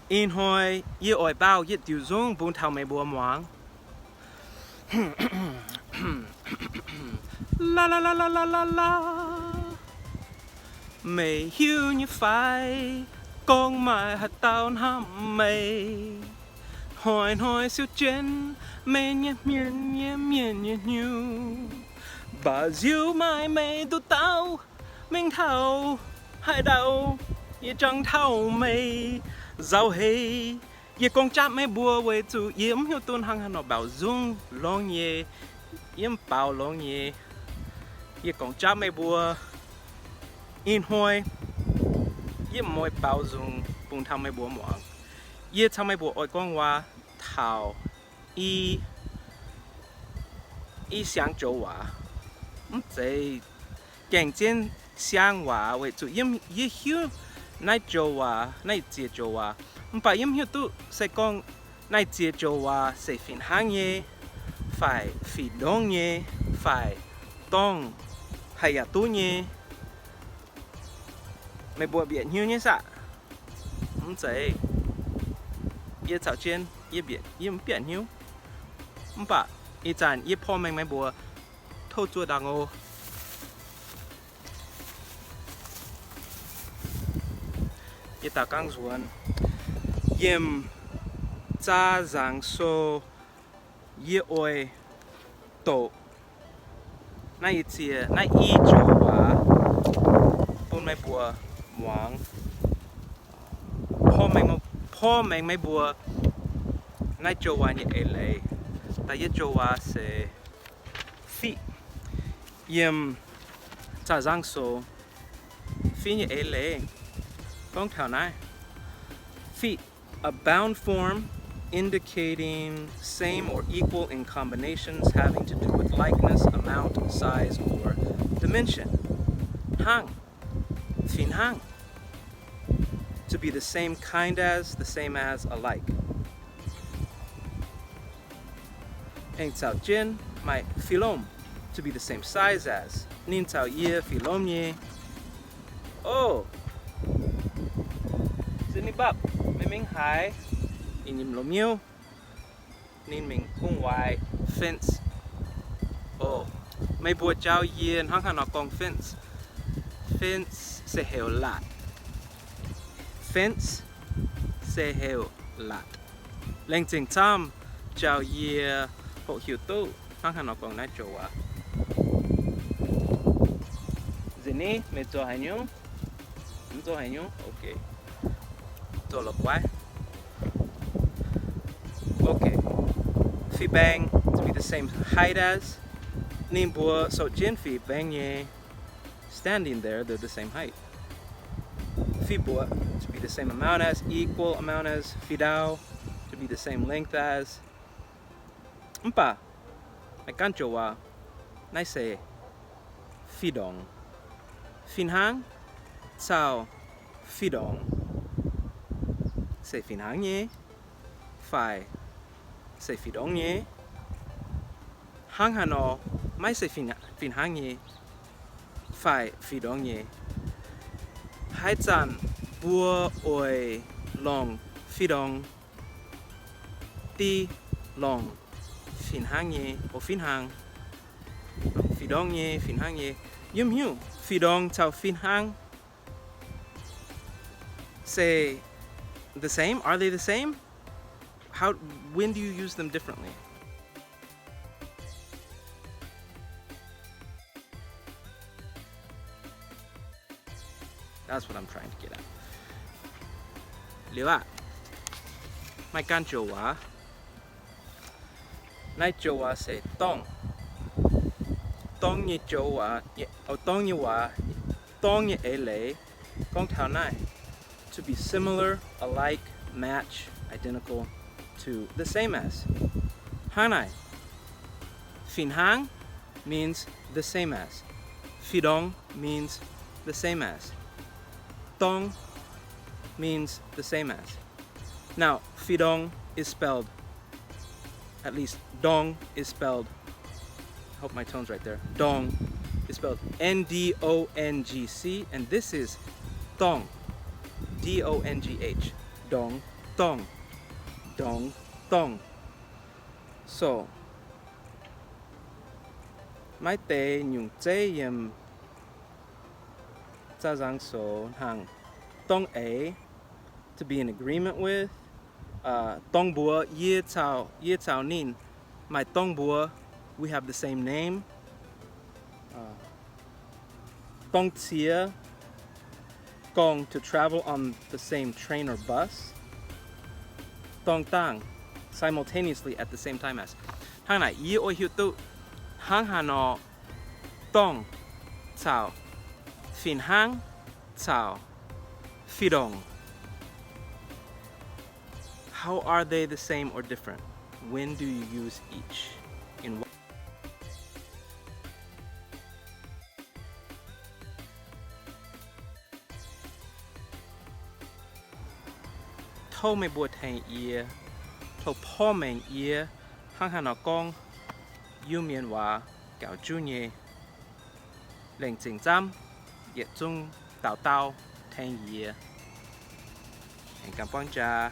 Ih hnoi yie oix baaux yietc diuc nzung bun taux meih mbuo muangx. Laa laa laa laa laa laa laa. Meih hiuv nyei fai, gorngv maaih haaix dauh hnamv meih, hnoi-hnoi siou jienv meih nyei mienh nyei mienh nyei hnyouv. Mv baac nziouv maaih meih nduqc dauh mingh taux haaix ndau, yie jangx taux meih nzauh heix. Yie gorngv japv meih mbuo weic zuqc yie mv hiuv duqv hnangv haaix nor baaux nzung longx nyei. Yie mv baaux longx nyei. Yie gorngv japv meih mbuo, ih hnoi yie mv oix baaux nzung bun taux meih mbuo muangx. Yie caux meih mbuo oix gorngv waac taux i, i siang joux waac. Mv zeiz gaengh zien siang waac weic zuqc yie, yie hiuv naaiv joux waac, naaiv ziex joux waac. Mv baac yie mv hiuv duqv se gorngv naaiv ziex joux waac se fih hnangv nyei, fai fih ndongc nyei, fai dorngc haaix yaac duqv nyei. Meih mbuo bieqc hnyouv nyei saah? Mv zeiz. Yie caux jienv yie bieqc, yie mv bieqc hnyouv. Mv baac ih zanc yie porv mengh meih mbuo tov zuov ndaangc oc. Yie daux gangv nzuonx. Yiem zaah nzangc sou yie oix doqc naaiv i ziex, naaiv i joux waac bun meih mbuo muangx. Porv mengh, porv mengh meih mbuo naaiv joux waac nyei eix leiz. Da'yietv joux waac se fiqv. Yiem zaah nzangc sou fiqv nyei eix leiz gorngv taux naaiv fiqv. A bound form indicating same or equal in combinations having to do with likeness, amount, size, or dimension. Hnangv, fih hnangv. To be the same kind as, the same as, alike. Aengx caux jienv maaih fih lomh, to be the same size as, ninh caux yie fih lomh nyei. O, Sydney Bapv, meih mingh haaix? Ih nyei loz-miuv, ninh mingh kungx waaic fence. O, meih mbuo jauv yie hnangv haaix nor gorngv fence? Fence se heuc laatc. Fence se heuc laatc. Laengz zingh camv jauv yie hoqc hiuv duqv hnangv haaix nor gorngv naaiv joux waac. Sydney, meih zoux haaix nyungc? Mv zoux haaix nyungc? Ok. Zoux la'guaih. Ok. Fih mbaengx, to be the same height as. Ninh mbuo sou jienv fih mbaengx nyei. Standing there, they're the same height. Fih mbuoqc, to be the same amount as, equal amount as. Fih ndau, to be the same length as. Mv baac maaih ganh joux waac, naaiv se fih ndongc. Fih hnangv caux fih ndongc se fih hnangv nyei fai se fih ndongc nyei? Hnangv haaix nor maiv se fih hnangv nyei fai fih ndongc nyei? Haaix zanc mbuo oix longc fih ndongc, di longc fih hnangv nyei, o, fih hnangv, fih ndongc nyei, fih hnangv nyei. Yie mv hiuv fih ndongc caux fih hnangv se the same? Are they the same? How, when do you use them differently? That's what I'm trying to get at. Liuz aqv, maaih ganh joux waac. Naaiv joux waac se dorngv. Dorngv nyei joux waac, dorngv nyei waac, dorngv nyei eix leiz gorngv taux naaiv, to be similar, alike, match, identical to, the same as. Hnangv naaic, fih hnangv means the same as. Fih ndongc means the same as. Dorngv means the same as. Now, fih ndongc is spelled, at least dong is spelled, I hope my tone's right there. Dong is spelled N D O N G C, and this is dongc, D O N G H, dongc. dongh, dongh, dongh. So, maiv deix nyungc zeiv yiem zaah nzangc sou hnangv dongh eix, to be in agreement with, dongh mbuox yie caux, yie caux ninh maaih dongh mbuox, we have the same name. Dongh ciex, gorngv to travel on the same train or bus. Dongh dangh, simultaneously, at the same time as. Hnangv naaic yie oix hiuv duqv hnangv haaix nor dongh caux fih hnangv caux fih ndongc. How are they the same or different? When do you use each? In what? Tov meih mbuo tengx yie, tov porv mengh yie hnangv haaix nor gorngv Iu-Mienh waac gauh juv nyei. Laengz zingh camv, yietc zungv dauh dauh tengx yie. Aengx ganh buangv jaa.